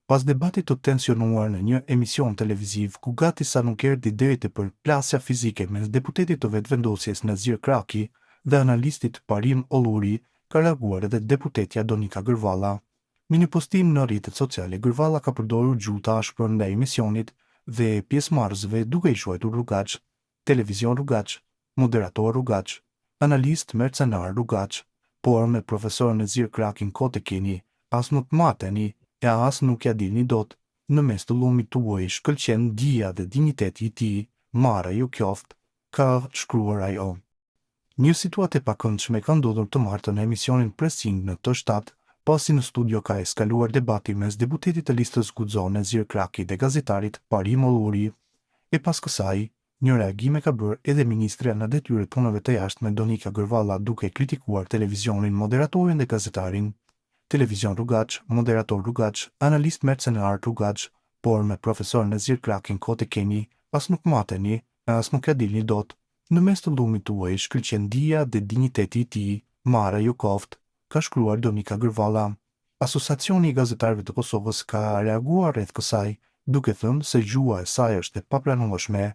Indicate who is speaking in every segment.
Speaker 1: Pas debatit të tensionuar në një emision televiziv ku gati sa nuk erdhi deri te përplasja fizike mes deputetit të Vetëvendosjes Nezir Kraki dhe analistit Parim Olluri, ka reaguar edhe deputetja Donika Gërvalla. Në një postim në rrjetet sociale, Gërvalla ka përdorur gjuhë të ashpër ndaj emisionit dhe pjesëmarrësve duke i quajtur rrugaç. Televizion rrugaç, moderator rrugaç, analist mercenar rrugaç, por me profesor Nezir Krakin kot e keni, as nuk mateni e as nuk ia dilni dot, në mes të llumit tuaj shkëlqen dija dhe dinjiteti i tij, marre ju qoftë, ka shkruar ajo. Një situatë e pakëndshme ka ndodhur të martën në emisionin Pressing në T7, pasi në studio ka eskaluar debati mes deputetit të listës Guxo Nezir Kraki dhe gazetarit Parim Olluri. E pas kësaj, një reagim e ka bërë edhe ministrja në detyrë e Punëve të Jashtme Donika Gërvalla duke kritikuar televizionin, moderatorin dhe gazetarin. Televizion rrugaç, moderator rrugaç, analist mercenar rrugaç, por me profesor Nezir Krakin kot e keni, as nuk mateni, e as nuk ia dilni dot. Në mes të llumit tuaj shkëlqen dija dhe dinjiteti i tij, marre ju koftë, ka shkruar Donika Gërvalla. Asociacioni i Gazetarëve të Kosovës ka reaguar rreth kësaj, duke thënë se gjuha e saj është e papranueshme.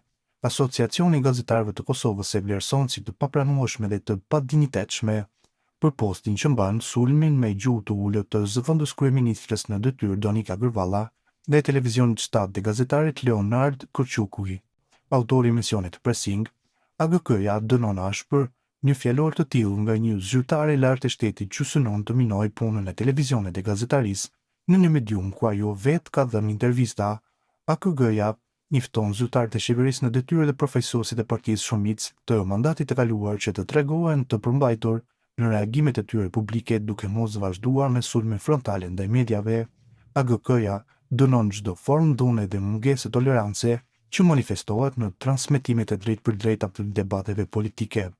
Speaker 1: Asociacioni i Gazetarëve të Kosovës e vlerëson si të papranueshme dhe të padinjitetshme për postin që mban sulmin me gjuhë të ulët të zëvendëskryeministres në detyrë Donika Gërvalla ndaj Televizionit 7 dhe gazetarit Leonard Kërqukuj. Autori i emisionit Pressing, AGK-ja dënon ashpër një fjalor të tillë nga një zyrtare e lartë e shtetit që synon të minojë punën e televizionit dhe gazetarisë në një medium ku ajo vetë ka dhënë intervista. AKG-ja i fton zyrtarët e qeverisë në detyrë dhe përfaqësuesit e partisë shumicë të mandatit të kaluar që të tregohen të përmbajtur në reagimet e tyre publike duke mos vazhduar me sulme frontale ndaj mediave. AGK-ja dënon çdo formë dhune dhe mungesë tolerance që manifestohet në transmetimet e drejtpërdrejta të debateve politike.